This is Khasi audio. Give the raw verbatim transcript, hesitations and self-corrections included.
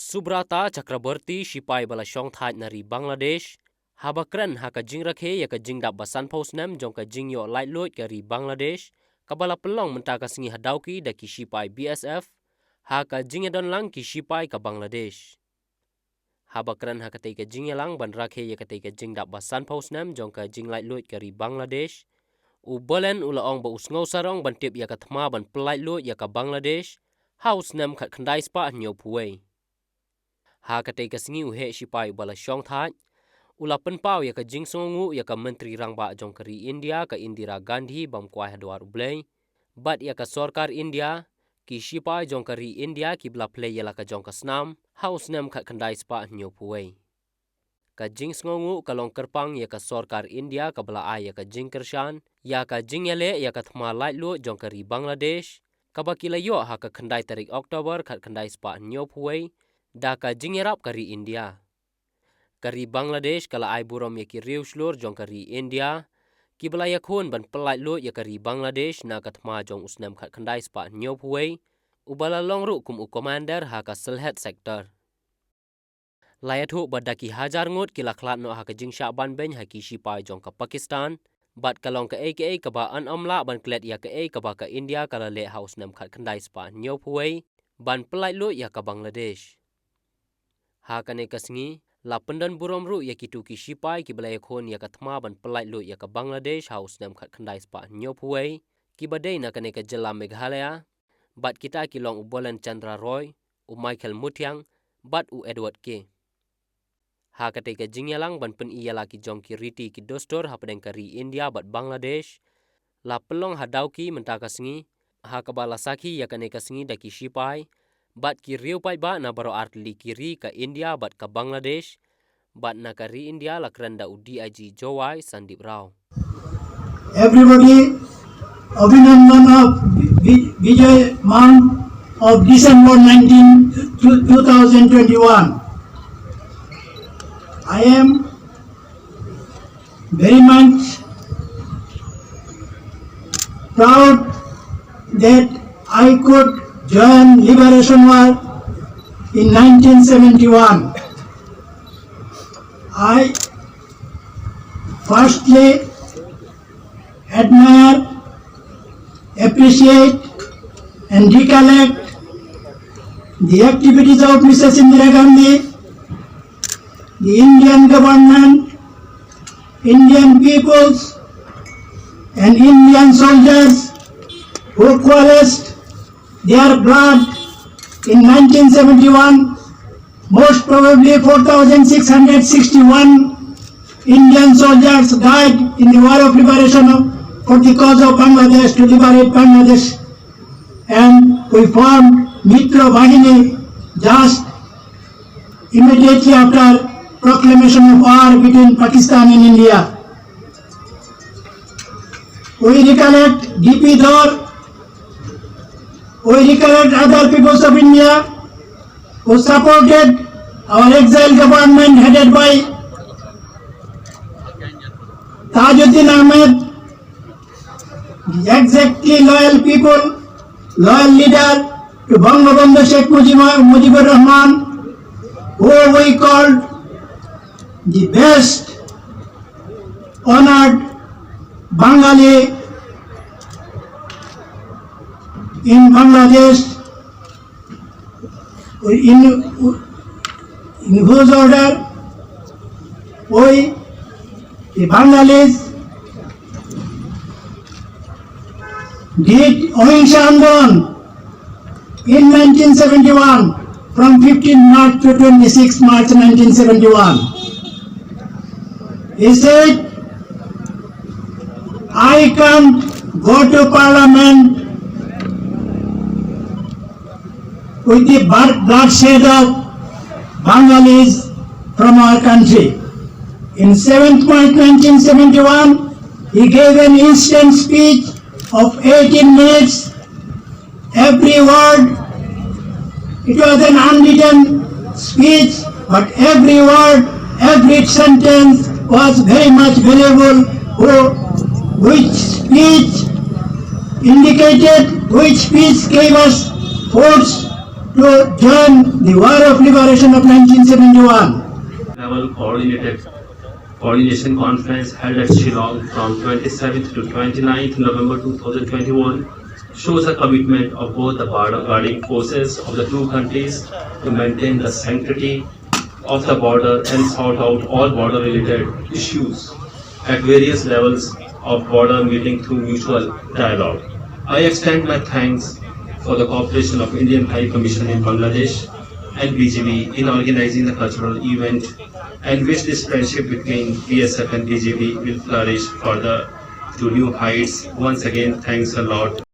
Subrata Chakraborty, shipai ba la shongthait na ri Bangladesh, haba kren ha ka jingrakhe ïa ka jingdap ba sanphew snem jong ka jingïoh laitluid ka ri Bangladesh, kaba la pynlong mynta ka sngi ha Dawki da ki shipai B S F, ha ka jingïadonlang ki shipai ka Bangladesh. Haba kren ha katei ka jingïalang ban rakhe ïa katei ka jingdap ba sanphew snem jong ka jinglaitluid ka ri Bangladesh, u Bolen u la ong ba u sngew sarong ban tip ïa ka thma ban pyllaitluid ïa ka Bangladesh ha u snem khatkhyndai spah hynñiewphew wei. Ha katei ka sngi u heh shipai uba la shongthait u la pynpaw ïa ka jingsngewnguh ïa ka Myntri Rangbah jong ka ri India ka Indira Gandhi bam kwai ha dwar U Blei, bad ïa ka sorkar India, ki shipai jong ka ri India kiba la plie ïa la ka jong ka snam ha u snem khatkhyndai spah hynñiewphew wei. Ka jingsngewnguh ka long kyrpang ïa ka sorkar India kaba la ai ïa ka jingkyrshan ïa ka jingïaleh ïa ka thma laitluid jong ka ri Bangladesh, kaba ki la ïoh ha ka khyndai tarik October khatkhyndai spah hynñiewphew wei da ka jingïarap ka ri India. Ka ri Bangladesh ka la ai burom ïa ki riewshlur jong ka ri India kiba la ïakhun ban pyllaitluid ïa ka ri Bangladesh na ka thma jong u snem khatkhyndai spah hynñiewphew wei, uba la long ruh kum u commander ha ka Sylhet sector. La ïathuh ba da ki hajar ngut ki la khlad noh ha ka jingshah banbeiñ ha ki shipai jong ka Pakistan, bad ka long kaei kaei kaba yn ym lah ban klet ïa kaei kaba ka India ka la leh ha u snem khatkhyndai spah hynñiewphew wei ban pyllaitluid ïa ka Bangladesh. Ha kane ka sngi la pyndon burom ruh ïa kito ki shipai kiba la ïakhun ïa ka thma ban pyllaitluid ïa ka Bangladesh ha u snem khatkhyndai spah hynñiewphew wei, kiba dei na kane ka jylla Meghalaya, bad kita ki long u Bolen Chandra Roy, u Michael Muthiang, bad u Edward K. Ha katei ka jingïalang ban pyni ïa la ki jong ki riti ki dustur hapdeng ka ri India bad Bangladesh, la pynlong ha Dawki mynta ka sngi, ha kaba la sakhi ïa kane ka sngi da ki shipai bad ki riew paidbah na baroh artylli ki ri ka India bad ka Bangladesh, bad na ka ri India la kren da u D I G Jowai Sandeep Rao. Everybody, Abhinandan of Vi-, Vijay Mang of December nineteen, two thousand twenty-one. I am very much proud that I could join Liberation War in nineteen seventy-one. I firstly admire, appreciate and recollect the activities of Missus Indira Gandhi, the Indian government, Indian peoples and Indian soldiers who coalesced their blood in nineteen seventy-one. Most probably four thousand six hundred sixty-one Indian soldiers died in the War of Liberation of, for the cause of Bangladesh, to liberate Bangladesh. And we formed Mitra Bahini just immediately after proclamation of war between Pakistan and India. We recollect D P Dhar, we recollect other peoples of India who supported our exile government headed by Tajuddin Ahmed, the exactly loyal people, loyal leader to Bangabandhu Sheikh Mujib-, Mujibur Rahman, who we called the best honored Bangali in Bangladesh, in, in whose order we, the Bangalis, did Ahimsa Andolon in nineteen seventy-one, from fifteenth March to twenty-sixth March nineteen seventy-one. He said, "I can't go to parliament with the blood-, bloodshed of Bangalis from our country." In seventh March nineteen seventy-one, he gave an instant speech of eighteen minutes. Every word, it was an unwritten speech, but every word, every sentence was very much valuable, who, which speech indicated, which speech gave us force to join the War of Liberation of nineteen seventy-one. Level coordinated coordination conference held at Shillong from twenty-seventh to twenty-ninth November two thousand twenty-one shows the commitment of both the border guarding forces of the two countries to maintain the sanctity of the border and sort out all border related issues at various levels of border meeting through mutual dialogue. I extend my thanks for the cooperation of Indian High Commission in Bangladesh and B G B in organizing the cultural event, and wish this friendship between B S F and B G B will flourish further to new heights. Once again, thanks a lot.